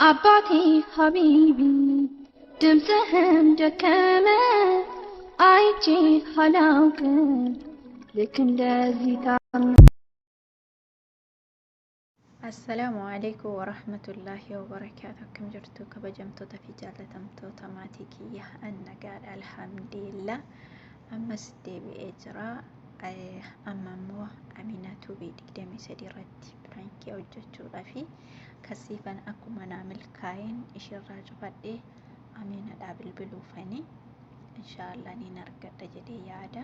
አባቴ ሀቢቢ ድምፅህም ደከመ አይቼ አላውቅም ልክ እንደዚህ ታመ። Assalaamu alaikum warahmatullaahi wabarakaatu. Akkam jirtu kabajamtoota fi jaallatamtoota maatii kiyya? An nagaadha, alhamdulillah. Ammas deebi'ee jira. Amma immoo Amina Tuubii 23 irratti piraankii hojjechuudhaafi kasiifan akkuma naa milkaa'een ishirraa cufadhee Aminaadhaa bilbiluufani inshaallah niin argadha jedhee yaada.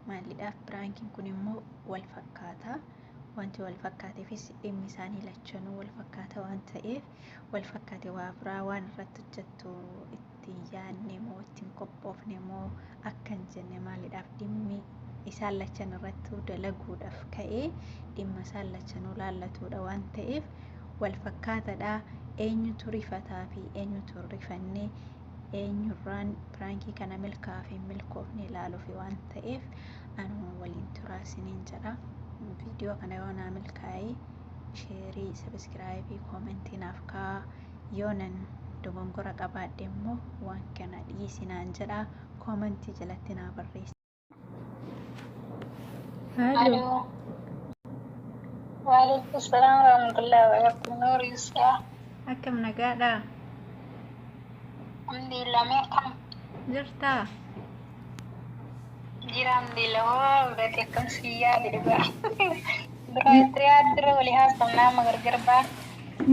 Maalidhaaf piraankiin kun immoo wal fakkaata. Wanti wal fakkaateefis dhimmi isaanii lachanuu wal fakkaata waan ta'eef, wal fakkaate waa biraa waan irratti hojjettu itti yaadne moo ittiin qophoofne moo akka hin jenne, maalidhaaf dhimmi isaan lachan irratti dalaguudhaaf ka'ee dhimma isaan lachanuu laallatuudha waan ta'eef wal fakkaatadha. Eenyutu rifataa fi eenyutu hin rifanne, eenyurraan piraankii kana milkaa'aa fi hin milkoofne ilaaluufi waan ta'eef anuma waliin turaa isiniin jedha. Viidiyoo kana yoo naa milkaa'e share, subscribe, comment naaf kaa'aa. Yoo nan dogongora qabaadhe immoo waan kana dhiisinaan jedha, comment jalatti naa barreessa. Haaloo. Aloo. Waalaikum salaam warahmatullahi wabarakatuh. Noor Yuusuf. Akkam, nagaadhaa? Alhamdulillah, mee akkam? Jirtaa? Jira, alhamdulillah. Waa gati akkam si yaade dhugaa. Dura itti yaaddira walii haasofnaa amma gargar baa.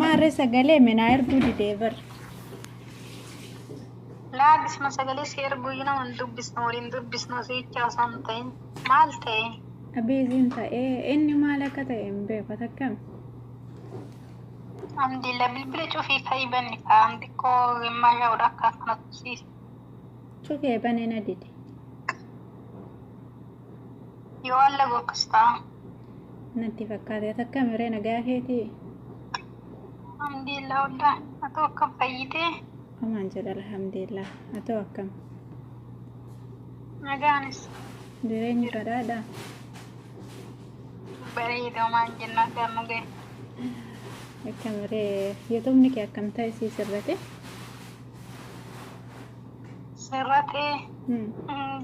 Maarree sagalee minaa erguu didee bar. Laa, bisma sagalee si erguu iyyuu nama hin dubbisnu, waliin dubbisnu si'icha osoo hin ta'in. Maal ta'e? Abiiziin ta'ee inni maal akka ta'e hin beeku, akkam? Alhamdulillah, bilbila cufii ka'ii banni kaa'am xiqqoo himmaa yaa'uudha akka akkanatti siisa. Cufee bane na dide. Yoo alla akkas ta'a. Natti fakkaate. Akkam ree, nagaa keetii? Alhamdulillah, wallah. Atoo akkam, fayyitee? Homaan jedha, alhamdulillah. Atoo akkam? Nagaanis. Jireenyi badhaadhaa? Bareeda, homaan jennaan gaannu ga'e. Akkam ree, YouTubeni kee akkam ta'e, sii sirrate? Sirratee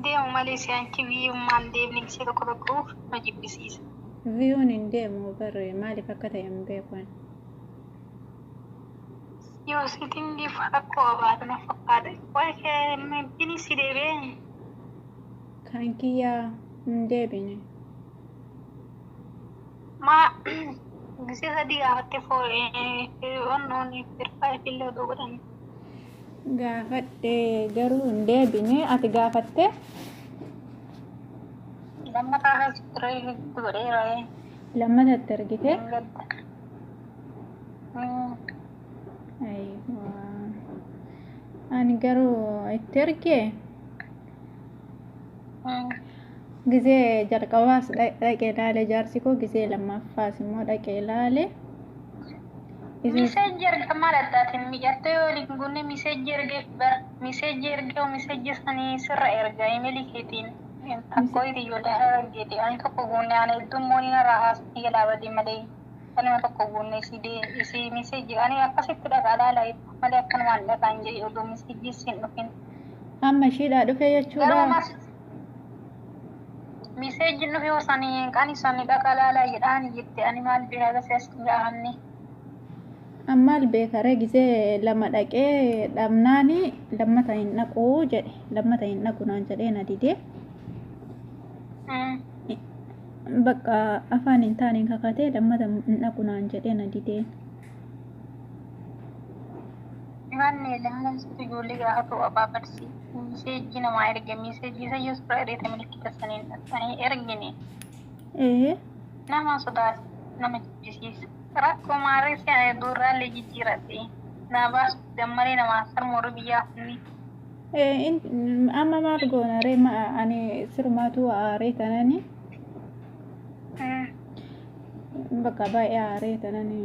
deemu malee si'anchi viewummaan deemni gisee tokko tokko na jibbisiisa. Viewun hin deemu barre, maaliif akka ta'e hin beeku ani. Yoo setting rakkoo qabaatu na fakkaata. Waa'ee bini si deebi'ee? Kan kiyyaa hin deebine. Maa gisee sadii gaafatte onnoon firfaa fillee odoo godhan. Gaafadhe garuu hin deebine. Ati gaafatte? Lammataa as ture godheera. Lammata itti argite? Gadda. Ayiwaa. Ani garuu itti ergee gisee jalqabaas dhaqee ilaale, jaarsi koo gisee lammaffaas immoo dhaqee ilaale. Message erga maal addaatiin miidhattee yoo waliin guunne message ergeef bara message ergee message sanii sirra erga email keetiin takko ijoollee harargeeti ani tokko guunne ani heddummoo ni narraa haasofni jalaa badee malee kanuma tokko guunne isii message ani akkasitti dhaqaa laala malee akkanumaan dhaqaan jedhe oduu message siin dhufin. Amma ishiidhaa dhufe jechuudha. Garuu mas message dhufe osanii qani sanii dhaqa laalaa jedhaani jette, ani maal beekaa gasee as gaafanne. Ammaal beekaree, gisee lama dhaqee dhabnaani lammata hin dhaquu jedhe, lammata hin dhaqu naan jedhee na didee. Bakka afaan hin taaneen kakatee lammata hin dhaqu naan jedhee na didee. Manni lamman situ ijoollee gaafatu abbaa barsi message namaa erge, message isa yoo suuraa ergeete milkita saniin dhaqanii ergine. Nama sodaata, nama jibbisiisa. Rakkoo maarree si ani durraallee jijjiirate naa baasu dammalee namaa sarmoorri biyyaa kunni. Amma maal goona ree? Ani sirumaatu aaree tanani bakka baay'ee aaree tanani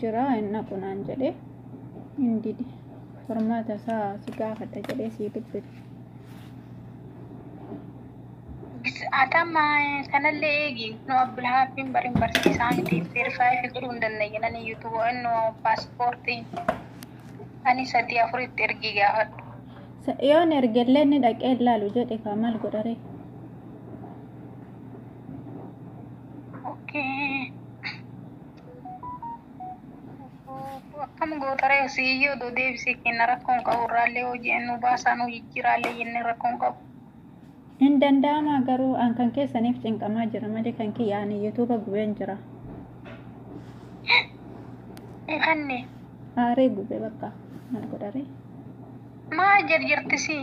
jira, hin dhaqu naan jedhee hin dide. Furmaata isaa si gaafadha jedhee sii bilbile. Atama kanallee eegi nu Abdulhaafin barin barsiisaa miti verify godhuu hin dandeenye YouTube innu paaspoortii ani sadii afuritti ergii gaafadhu. Yoon ergellee inni dhaqee ilaalu jedhe kaa maal godhare? Okay. Akkam gootaree siyyoo odoo deebisee kenna rakkoon qabu irraallee hojii nu baasaa nu jijjiiraallee jennee rakkoon qabu. Hin danda'amaa garuu an kan keessaniif cinqamaa jira malee kan kiyya ani yuutuuba gubeen jira. Ifanne. Aaree gubee bakka maal godhare? Maa jarjartisi?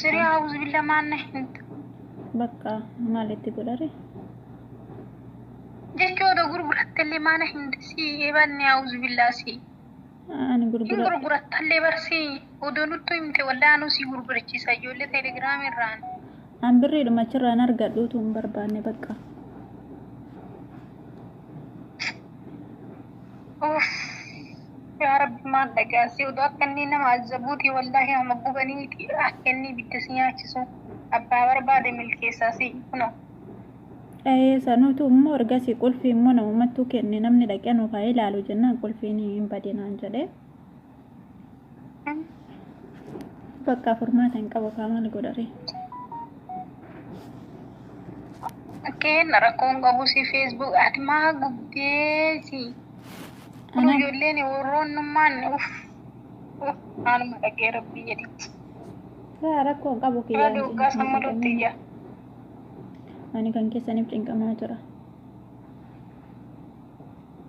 Sirii haawuz billa maanna hin Bakka maalitti godhare? Jechuudha gurgurattallee maana hin si ebanne haawuz billaa si. Ani Hin gurgura gurgurattallee barsii odoo nuttu himte wallaa anuu si gurgurachiisa ijoollee teelegiraam irraan. An birriidhuma achirraan argadhuutu hin barbaanne bakka. Uff yaa rabbi maal dhagaasii odoo akka inni nama azabuuti wallaahi nama gubaniiti akka inni ibidda si nyaachisu abbaa barbaade milkeessaa si kuno. Ee sanuutu immoo ergasii qulfii immoo namumattuu kenne namni dhaqee nuuf haa ilaalu jennaan qulfiin hin badinaan jedhee bakka furmaata hin qabu kaa maal godhare? Kenna rakkoon qabu si Facebook ati maa gubdeesi. Kun Ana ijoolleen warroonnummaan uff uff anuma dhagee rabbii jedhitti. Kaa rakkoo hin qabu Irra kiyyaan doggaa hin samma dutti cinqamin. ija. Ani kan keessaniif cinqamaa jira.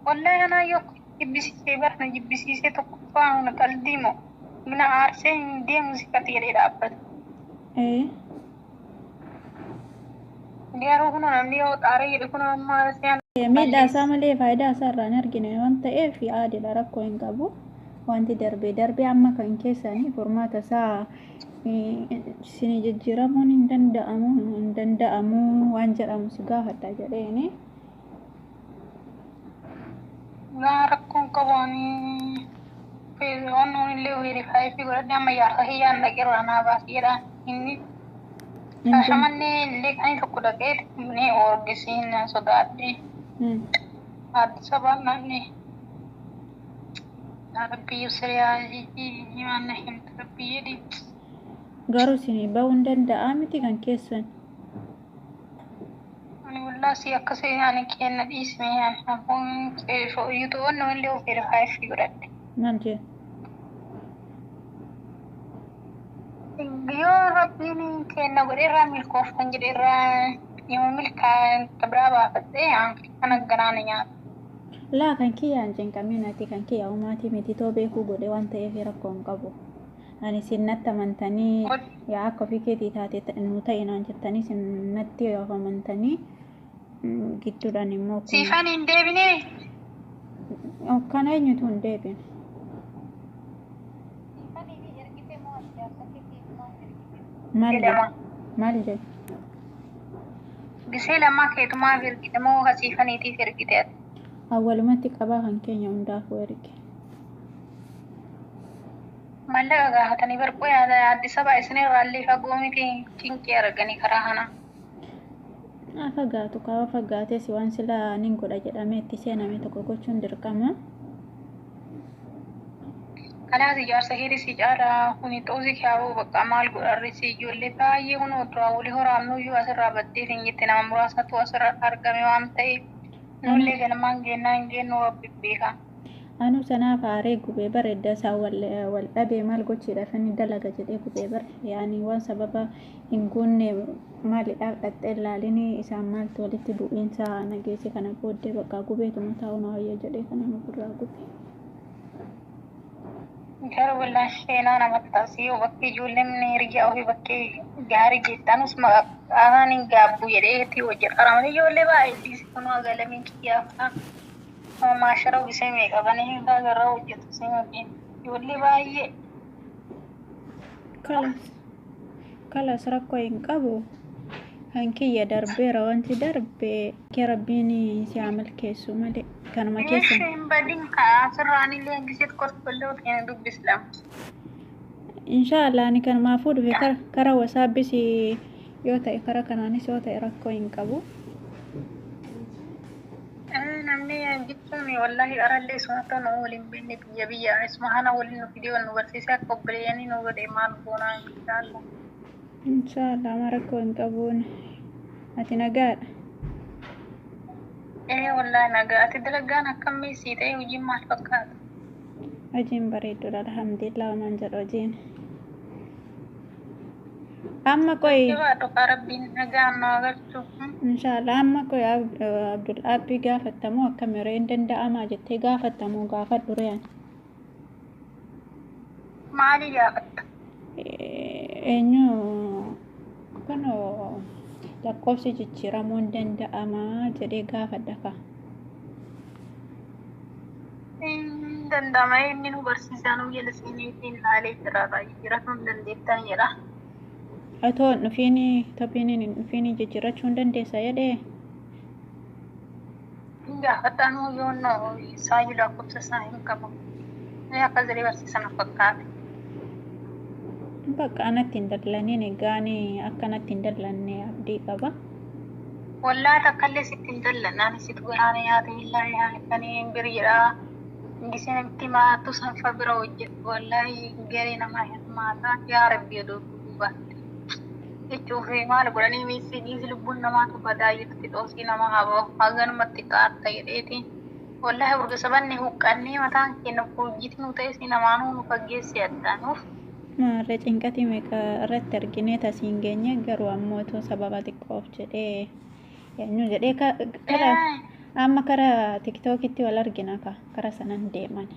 Wallahi anaa yoo jibbisiisee barna jibbisiisee tokkoffaa na qalbii moo mina aarsee hin deemu si kati jedhee dhaabbata. Ee Garuu kun namni yoo xaaree jedhe kun amma aarsee ana miidhaa isaa malee faayidaa isaa irraa hin argine waan ta'eef aadidha rakkoo hin qabu. Wanti darbee darbee amma kan keessanii furmaata isaa isin jijjiiramuun hin danda'amu hin danda'amu waan jedhamu si gaafadha jedheeni. Naa rakkoon qabu ani feezoon illee verify fi godhadhe amma yaasa hiyyaan dhaqeerra naa baasii jedhaan inni Shaashamannee illee kan tokko dhaqee ni oorgisiin sodaadhe. Addis Ababaan namni Rabbi siriyaa himanna himta Rabbi jedhi. Garuu isin ba'uu hin danda'a miti kan keessan. Ani wallaa si akkasii ani kenna dhiisme ani abboon yuutuuboon illee of verify fi godhadhe. Maal jedhu? Yoo Rabbiin kenna godhe irraa milkooftan jedhe irraa yoo milkaa'e biraa baafadhe kan galaana nyaata. Laa kan kiyya hin cinqamin ati kan kiyya umaatii miti too beekuu godhe waan ta'eef rakkoo hin qabu. Ani isin natti amantanii yaa akka ofii keetii taate nuu ta'e naan jettanii isin natti of amantanii gidduudhaan immoo kun Siifan hin deebinee? Kana eenyutu hin deebine? Maal jedhe? Maal jedhe? Gisee lamaa keetumaaf ergite moo kasiifaniitiif ergite ati? Awwalumatti qabaa kan keenya hundaafuu erge. Maallaqa gaafatanii barquu Addis Ababa isinirraallee fagoo miti cinqii arganii karaa kana. Haa fagaatu kaaba fagaates waan silaa nin godha jedhamee itti seename tokko gochuun dirqama. Kanaas ijaarsa keetis caalaa kuni xoosi kaabuu bakka maal godharrisi ijoollee baay'ee kun duraa walii horaamnu iyyuu asirraa baddee hin jette nama muraasatu asirra argame waan ta'eef nullee galmaan geennaa hin geennu rabbi beeka. Anuu sanaaf aaree gubee bareedda isaa wal dhabee maal gochuudhaaf inni dalaga jedhee gubee bare yaani waan sababa hin guunne maalidhaaf dhaqxee ilaalini isaan maaltu walitti bu'iinsa nageesse kana booddee bakka gubeetuma taa'u na wayya jedhee kana ofirraa gube. Garuu wallaan seenaa namatti taasisuu bakkee ijoolleen hiriyaa ofii bakkee gaarii geettanus maqaan hin gaabbu jedhee itti hojjeta. Malee ijoollee baay'ee dhiisi kun galameen kiyyaafaa. Maashara uwwisee meeqa banee garraa hojjetu si ijoollee baay'ee. Kalas kalas rakkoo hin qabu. Kan kiyya darbeera wanti darbe kee rabbiin si haa milkeessu malee kanuma keessa. Isheen badin kaa asirraan illee gisee tokko illee dubbisla. Inshaallah ani kanumaafuu dhufe kara wasaabbis Yoo ta'e karaa kanaanis yoo ta'e rakkoo hin qabu. Namni jechuun wallahi arallee isumatti nu waliin beekne biyya biyya isuma kana waliin nu fidee wal nu barsiisee akka obboleeyyanii nu godhe maal goonaa inshaallah. Inshaallah amma rakkoo hin qabuun. Ati nagaadha. Ee wallahi nagaa ati dalagaan akkamii sii ta'e hojiin maal fakkaata? Hojiin bareedduudha alhamdulillah waan jedhu hojiin. Amma qoy Jabaadhu kaa rabbiin nagaan nu agarchu. Inshaallah amma qoy Abdul Abbii gaafattamoo akkami ree hin danda'amaa jettee gaafattamoo gaafadhu ree ani. Maali gaafatta? Eenyu kunoo lakkoofsi jijjiiramuu hin danda'amaa jedhee gaafadha kaa. Hin danda'ama inni nu barsiisaa nu jala seeneetiin laalee jira jijjiirachuu hin dandeettan jedha. Otoo hin dhufiin tophiin hin dhufiin jijjiirachuu hin dandeessa jedhee. Hin gaafadha nu yoonnoo isaayyuu lakkoofsa isaa hin qabu. Inni akkas jedhee barsiisa na fakkaate. Bakka anatti hin dallaniin egaani akka natti hin dallanne abdii qaba. Wallaa takkallee sitti hin dallanne ani situ garaana nyaate illaa yaakanii bir jedhaa. Gisee namitti maattu sanfa bira hojjettu wallaahi garee namaa hirmaata yaa rabbi odoo duubaatte. Jechuuf maal godhanii miisiidhiis lubbuun namaatu badaa jirti xoosii nama haa haganumatti qaarta jedheeti. Wallaahi urga sabanni huqqannee mataan keenya hojjiti nu ta'e si namaanuu nu fageessi addaanuuf. Maarree cinqatii meeqa irratti arginee tasiin geenye garuu ammoo otoo sababa xiqqoof jedhee eenyu jedhee kara amma kara tiktookitti wal argina ka kara sanan deeman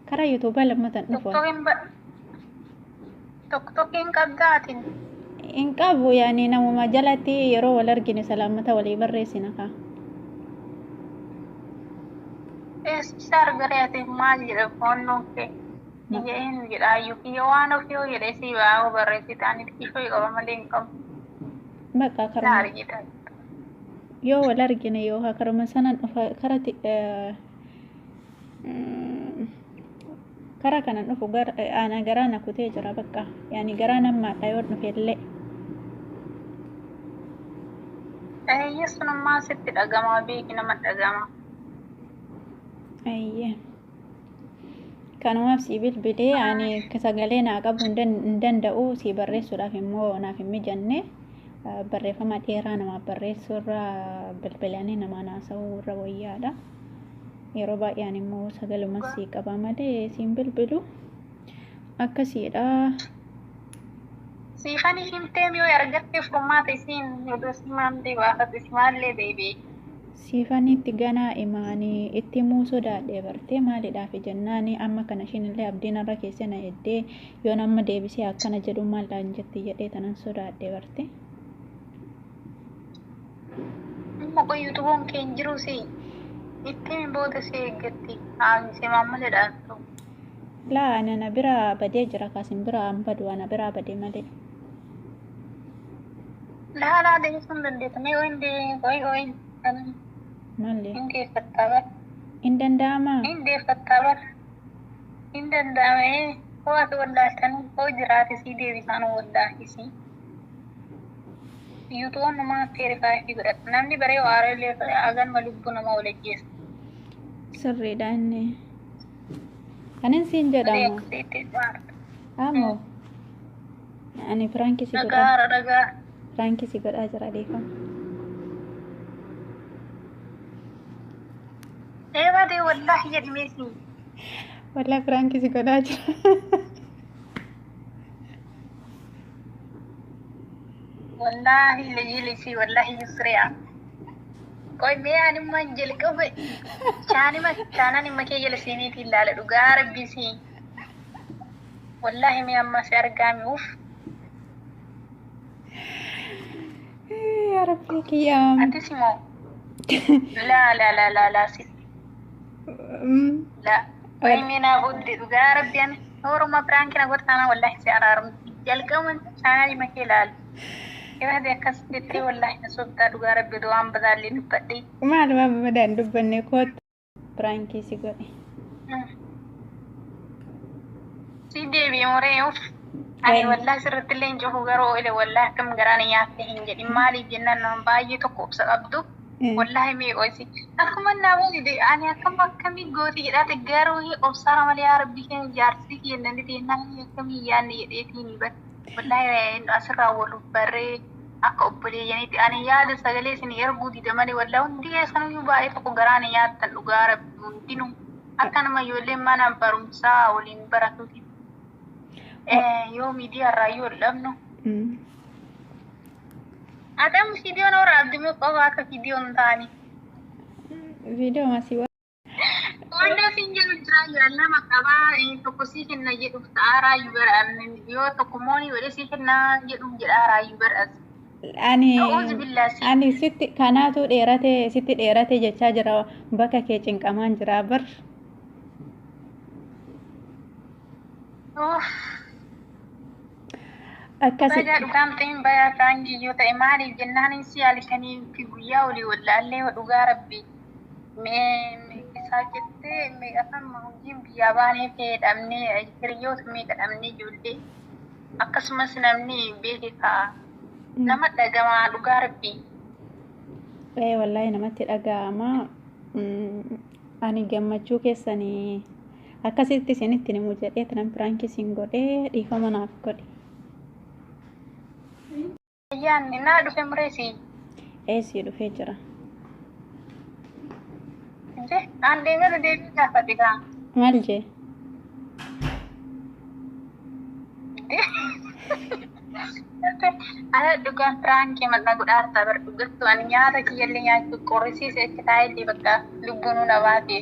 kara yuutuuba lammatan dhufu. Tokkokiin qabdaatiin. Hin qabu yaani namuma jalatti yeroo wal argine salaamata walii barreessina ka. Eessa argaree ati maal jedha foonnoon kee? Ija eenyu jedha ayyuu kiyya waan ofii yoo jedhe si ba'aa barreessite ani xiqqishoo qaba malee hin qabu. Bakka Na karuma argita. yoo wal argine yoo karuma sanan dhufa kara kara kanan dhufu ana garaa na kutee jira bakka yaani garaa nammaadha yoo dhufe illee. Eeyyee sunummaa sitti dhagama beeki nama dhagama. Ayyee. Kanumaaf sii bilbilee ani sagalee naa qabuu hin danda'u sii barreessuudhaaf immoo naaf hin mijanne barreeffama dheeraa namaaf barreessuu irra bilbilanii namaan haasa'uu irra wayyaadha. Yeroo baay'ee ani immoo sagaluma sii qaba malee siin bilbilu akkasiidha. Siifani himtee yoo argatte furmaata isiin odoo simaamtee baafate simaallee deebi'e. Siifanitti ganaa imaanii itti himuu sodaadhe bartee maaliidhaaf jennaani amma kana ishiin illee abdiin irra keessee na eddee yoon amma deebisee akkana jedhu maal naan jetti jedhee tanan sodaadhe barte. Amma qoy yuutuuboon kee hin jiru si ittiin booda si eeggatti haa simaamma jedhaattu. Laa ani ana bira badee jira kaasin bira an badu ana biraa badee malee. Laalaa deebisuu hin dandeetta mee qoy qoy qoy Maali? hin deeffattaa bar Hin danda'amaa? hin deeffattaa bar hin danda'ame hoo ati wallaaltanii hoo jiraate sii deebisaan wallaahisi. Yuutuuboon namaa feerifaayii godhata namni baree waaree haganuma lubbuu nama wal ajjeesa. Sirriidha inni. Kanin siin jedhamu. Amoo. Ani piraankii si godhaa. Dhagaara dhagaa. Piraankii si godhaa jira dhiifama. Ee badee wallaahi jedhimee si. Wallaahi piraankii si godhaa jira. Wallaahi lejilisi wallaahi yusriya. Qoy mee animmaan jalqaba chaanima chaanaan imma kee jala seeniitiin ilaala dhugaa rabbii si. Wallaahi mee amma si argaami uff. Yaa rabbii kiyyaa. Atis immoo laa laa laa laa laa si laa. Qoy mee naa booddee dhugaa rabbii ani horuma piraankii na godhataana wallaahi si araaramti. Jalqaba chaanaan imma kee ilaala. Ibade akkas jettee wallaahi na sobdaa dhugaa rabbii waan badaallee dubbadhee. Maal waan badaan dubbanne kootu. Piraankii si godhe. Si deebi'e muree uff. Ani wallaahi sirriitti illee hin cufu garuu ile wallaahi akkam garaan nyaatte hin jedhin maaliif jennaan nama baay'ee tokko obsa qabdu. Wallaahi meeqoo isi akkuma namoonni ani akkam akkamii gooti jedhaate garuu obsaara malee yaa rabbii keenya jaarsi keenya ni teennaan akkamii yaadne jedheetiin bar. Wallaahi asirraa wal barree akka obboleeyyaniitti ani yaada sagalee isin erguu dida malee wallaahi hundi keessaniyyuu baay'ee tokko garaan nyaattan dhugaa rabbi hundinuu akka nama ijoolleen mana barumsaa waliin baratuuti. Yoo miidiyaa irraa yoo dhabnu. Adam viidiyoon waraabdi moo qofa akka viidiyoon taane. Viidiyoo masii. Wanta siin jedhu jira lama qabaa tokko sii kenna jedhuuf ta'a raayyuu bara yoo tokko moonii godhee sii kenna jedhuuf jedha raayyuu bara. Ani A'uuzu billaa si. ani sitti kanaatu dheerate sitti dheerate jechaa jira bakka kee cinqamaan jira bar. Akkasi. Bagaa dhugaan ta'in bagaa prankii yoo ta'e maaliif jennaan si halkanii fi guyyaa olii wallaallee dhugaa rabbi. Mee isaa jettee meeqa kan hojiin biyyaa baanee fedhamnee hiriyoota meeqa dhabnee ijoollee akkasumas namni beeke ka'a. Nama dhagamaa dhugaa rabbi. Ee wallaahi namatti dhaga'ama. Ani gammachuu keessanii akkasitti isinitti himu jedhee tanan prankii isin godhee dhiifama naaf godhe. Yaanni naa dhufe mureesi. Ee sii dhufee jira. Aan deemee deebii gaafate kaa. Maal jee? Ana dhugaan prankii maqaa godhaartaa bar dhugattu ani nyaata kiyyallee nyaachuu qorrisiise achi taa'ellee bakka lubbuun na baate.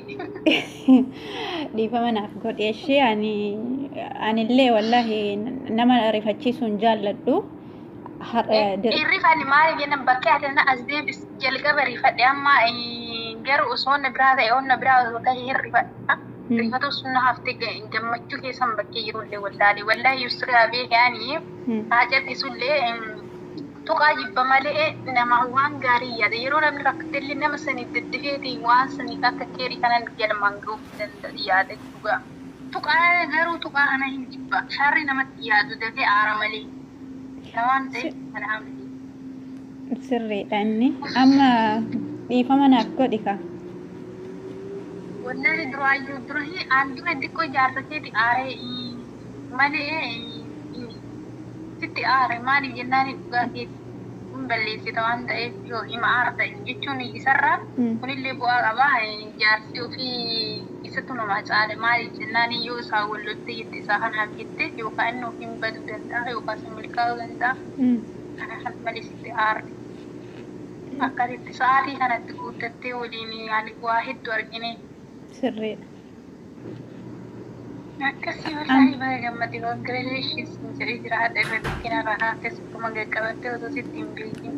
Dhiifama naaf godhe ishee ani anillee wallaahi nama rifachiisuun jaalladhu. Har'a Rifadhe maaliif jennaan bakkee ati na as deebis jalqaba rifadhe amma garuu osoo na biraa ta'e onna biraa osoo ta'e hin rifadha. Rifatu sun na haftee gammachuu keessan bakkee jirullee wallaalee wallaahi yusraa beekaanii haa callisullee tuqaa jibba malee nama waan gaarii yaada yeroo namni rakkatellee nama saniif daddafeetiin waan saniif akka keerii kanan galmaan ga'uuf danda'a yaada dhugaa. Tuqaa garuu tuqaa kana hin jibba sharri namatti yaadu dafee aara malee. Waan ta'eef alhamdulillah. Sirriidha inni amma dhiifama naaf godhi kaa. Wallaahi duraayyuu dura aan dura xiqqoo jaarsa keeti aaree malee sitti aare maaliif jennaan dhugaa keeti hin balleessita waan ta'eef yoo hima aarta jechuun isarraa kunillee bu'aa qaba jaarsi ofii isatu nama caale maaliif jennaan yoo isaa wallotte jette isaa kanaaf jette yookaan inni ofiin baduu danda'a yookaan si milkaa'uu danda'a kana malee sitti aarre. Akkasitti sa'aatii kanatti guuttattee waliin waa hedduu argine. Sirriidha. Akkasii wallaahi baga gammade congratulations jedhee jira haadha irra dukkina irraa haafte sukkuma qaqqabattee osoo sitti hin beekin.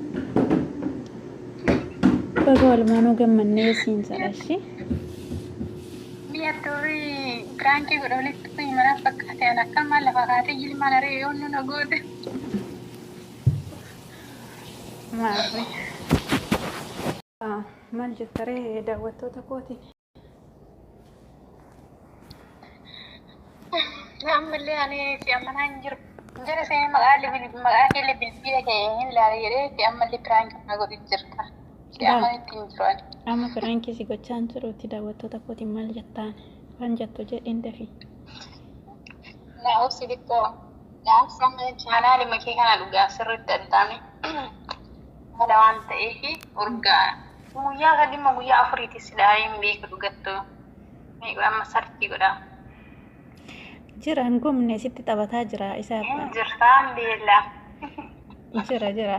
Baga walumaanuu gammannee siin jedha ishee. Mi'a turii prankii godha walitti kun mana fakkaate an akka maal lafa kaatee jilmaan aree yoo nu goote. Maarree. Maal jettaree daawwattoota kootiin? Ammallee ani si amanaa hin jiru. Jara seenee maqaa keellee bilbila kee hin ilaale jedhee si ammallee prankii na godhi jirta. Si amanitti hin jiru ani. Amma prankii si gochaa hin jiruuti daawwattoota kootiin maal jettaan? Waan jettu jedhiin dafii. Na obsi xiqqoo. Na obsi amma chaanaali makee kana dhugaa sirriitti addaame. Mala waan ta'eef urgaa. Guyyaa sadii guyyaa afuriitti si dhaabee hin beeku dhugattu. Amma sarchii godha. Jira hin gubne sitti taphataa jira isa. Hin jirtaan beela. Jira jira.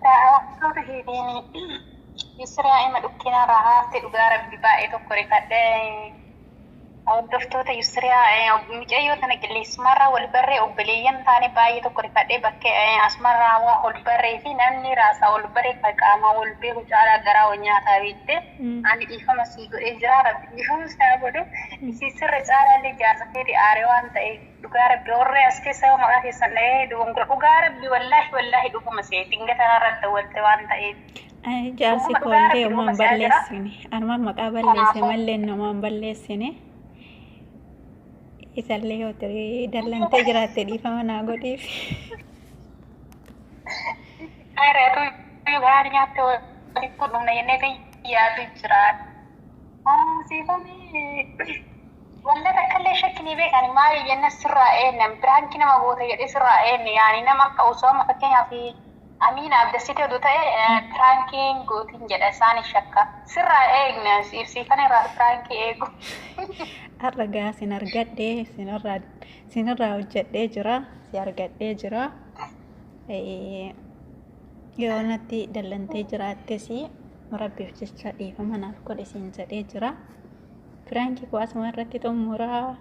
Daawwattoota keetiin Yusraa ima dhukkina irraa haafte dhugaa rabbi baay'ee tokko rifadhee hordoftoota Yusraa mucayyoo tana qilleessumarraa wal barree obboleeyyan taane baay'ee tokko rifadhee bakkee asumarraa waa ol barree fi namni raasaa ol barree qaamaa wal beeku caalaa garaa wal nyaataa beekte ani dhiifama sii godhee jira rabbi dhiifama isaa godhu isii sirra caalaallee jaarsa keeti aaree waan ta'eef dhugaa rabbi warree as keessa yoo maqaa keessan dhahee dogongora dhugaa rabbi wallaahi wallaahi dhuguma see dingata irratti walte waan ta'eef. Jaarsi koollee uumaan balleessine. Armaan maqaa balleesse mallee namaan balleessine. Isallee yoo ta'e dallantee jiraatte dhiifama naa godhiif. Areetu gaarii nyaatte walitti dhumna jennee yaadu jira. Siifamee wanta takka illee shakkinii beekan maali jenna sirraa eennan biraankii nama goota jedhee sirraa eenni yaani nama akka osoo amma fakkeenyaaf Amiina Abdassitee oduu ta'e piraankiin gootiin jedha isaan shakka. Sirraa eegna siifan irraa piraankii eegu. Har'a gaa sin argadhee sinirraa hojjedhee jira si argadhee jira. Yoo natti dallantee jiraattes rabbiif jecha dhiifama naaf godhe siin jedhee jira. Piraankii koo asuma irratti xumuraa.